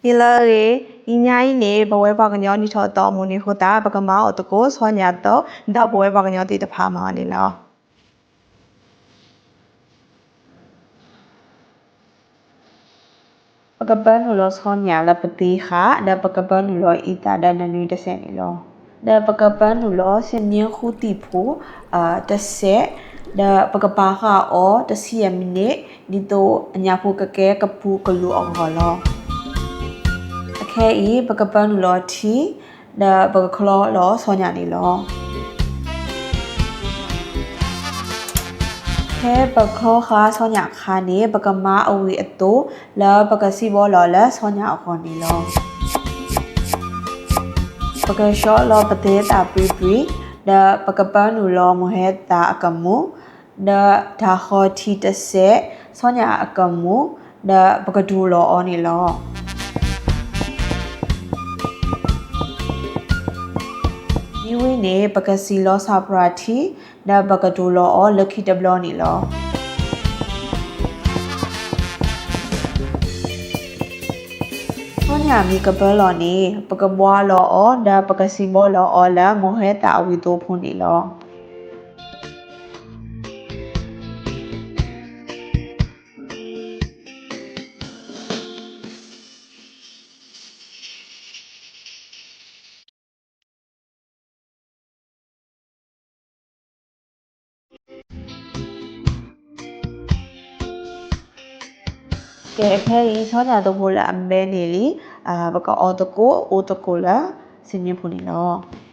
နံၤလၢအဂ့ၤ, အံၤညါအံၤန့ၣ် ပဝဲပှၤကညီနံၣ်ထီၣ်သီအမူးနံၤအဃိသတး ပကမၤအီၣ်သကိးဆီညၣ်အသိး ဒီးပဝဲပှၤကညီသ့ၣ်တဖၣ်မၤအီၤန့ၣ်လီၤ. ပကပၢနုာ်လီၤဆီညၣ်လၢပသ့ဃာ် ဒီးပကပၢနုာ်လီၤအံသၣ်ဒီးနနွံတစဲးန့ၣ်လီၤ. ဒီးပကပၢနုာ်လီၤစံမၠ့ဃုသံၣ်ဖိ တစဲး, ဒီးပကပာ်ဃာ်အီၤတဆံယဲၢ်မံးနံး ဒ်သိးအညၣ်ဖိကကဲကပူၤကလူၤအဂီၢ်လီၤ. အခဲအံၤ ပကပၢနုာ်လီၤထံ ဒီးပကချီလီၤဆီညၣ်န့ၣ်လီၤ. ဖဲပချီဃာ်ဆီညၣ်အခါန့ၣ် ပကမၤအဝံၣ်အသိး လၢပကစံးဘီလီၤလၢဆီညၣ်အဂီၢ်န့ၣ်လီၤ. ပကဆှီလီၤပသ့သၣ်ပြံပြံ, ဒီးပကပၢနုာ်လီၤမိၢ်ဟဲသၣ်အကမူး, ဒီးတၢ်ဃီထံတစဲး, ဆီညၣ်အကမူး, ဒီးပကတူၢ်လိာ်အီၤန့ၣ်လီၤ. မ့ၢ်ဝံၤန့ၣ် ပကစံၢ်လီၤဆၣ်ပြၢထံ, ဒီးပကတူၢ်လိာ်အီၤလၢခံတဘျီန့ၣ်လီၤ. ဆီညၣ်မ့ၢ်ကပၢလီၤန့ၣ် ပကဘှါလီၤအီၤ ဒီးပကစံးဘီလီၤအီၤလၢမိၢ်ဟဲသၣ်အဝံၣ်သိဖိန့ၣ်လီၤ. ကဲ အခဲအံၤ ဆီညၣ်သကိးလၢအဘဲန့ၣ်လံ, ပကအီၣ်သကိး အိၣ်သကိးလၢ စံမၠ့ဖိန့ၣ်လီၤ.